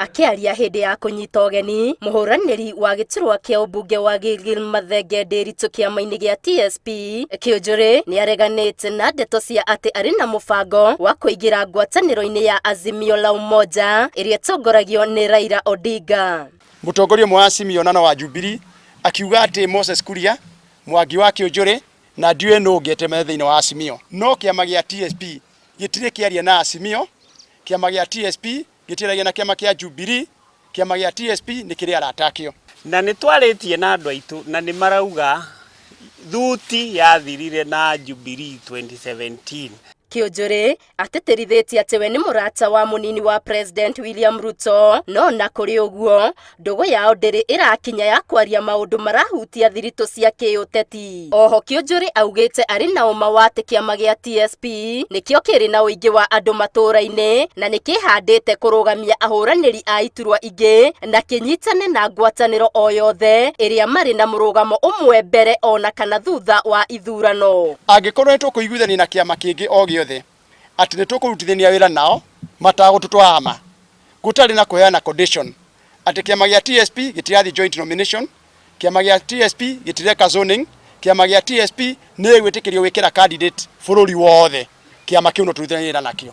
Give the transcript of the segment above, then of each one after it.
Akĩaria hĩndĩ ya kũnyita ũgeni mũhũranĩri wa gĩturwa kĩa ũmbunge wa Gilgil Mathenge Ndiritu kĩama-inĩ gĩa TSP, Kĩũnjũrĩ nĩareganĩte na ndeto cia atĩ arĩ na mũbango wa kũingĩra ngwatanĩro-inĩ ya Azimio la Umoja ĩrĩa ĩtongoragio nĩ Raila Odinga. Mũtongoria ũmwe wa Azimio na wa Jubilee akiuga atĩ Moses Kuria, Mwangi wa Kĩũnjũrĩ na ndiũĩ nũ ũngĩ atĩ thĩinĩ wa Azimio. No kĩama gĩa TSP gĩtirĩ kĩaria na Azimio, kĩama gĩa TSP gĩtiaragia na kĩama kĩa Jubilee, kĩama gĩa TSP nĩ kĩrĩ arata akĩo. Na nĩ twarĩtie na andũ aitũ na nĩ marauga thuti yathirire na Jubilee 2017. Kĩũnjũrĩ atĩtĩrithĩtie atĩ we nĩ mũrata wa mũnini wa President William Ruto, no na kũrĩ ũguo ndũgũ yao ndĩrĩ ĩrakinya ya kwaria maũndũ marahutia thiritũ cia kĩũteti. Oho Kĩũnjũrĩ augĩte arĩ na ũma wa atĩ kĩama gĩa TSP nĩkĩo kĩrĩ na ũingĩ wa andũ matũũra-inĩ na nĩkĩhandĩte kũrũgamia ahũranĩri a iturwa ingĩ na kĩnyitane na ngwatanĩro o yothe ĩrĩa marĩ na mũrũgamo ũmwe mbere ona kana thutha wa ithurano. Angĩkorwo nĩ tũkũiguithania na kĩama kĩngĩ o gĩothe atĩ nĩ tũkũrutithania wĩra nao matagũtũtwama gũtarĩ na kũheana condition atĩ kĩama gĩa TSP gĩtirathiĩ joint nomination, kĩama gĩa TSP gĩtireka zoning, kĩama gĩa TSP nĩ gwĩtĩkĩrio gwĩkĩra candidate bũrũri wothe, kĩama kĩu no tũrutithanie wĩra nakĩo.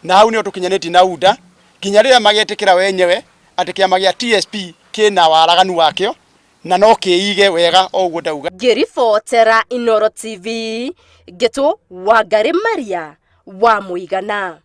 Na hau nĩho tũkinyanĩtie na UDA nginya rĩrĩa magetĩkĩra wenyewe atĩ kĩama gĩa TSP kĩna waraganu wakĩo na no kĩige wega o ũguo ndauga. Ngĩribotera Inooro TV, ngĩtwo Wangarĩ Maria wa Mũigana.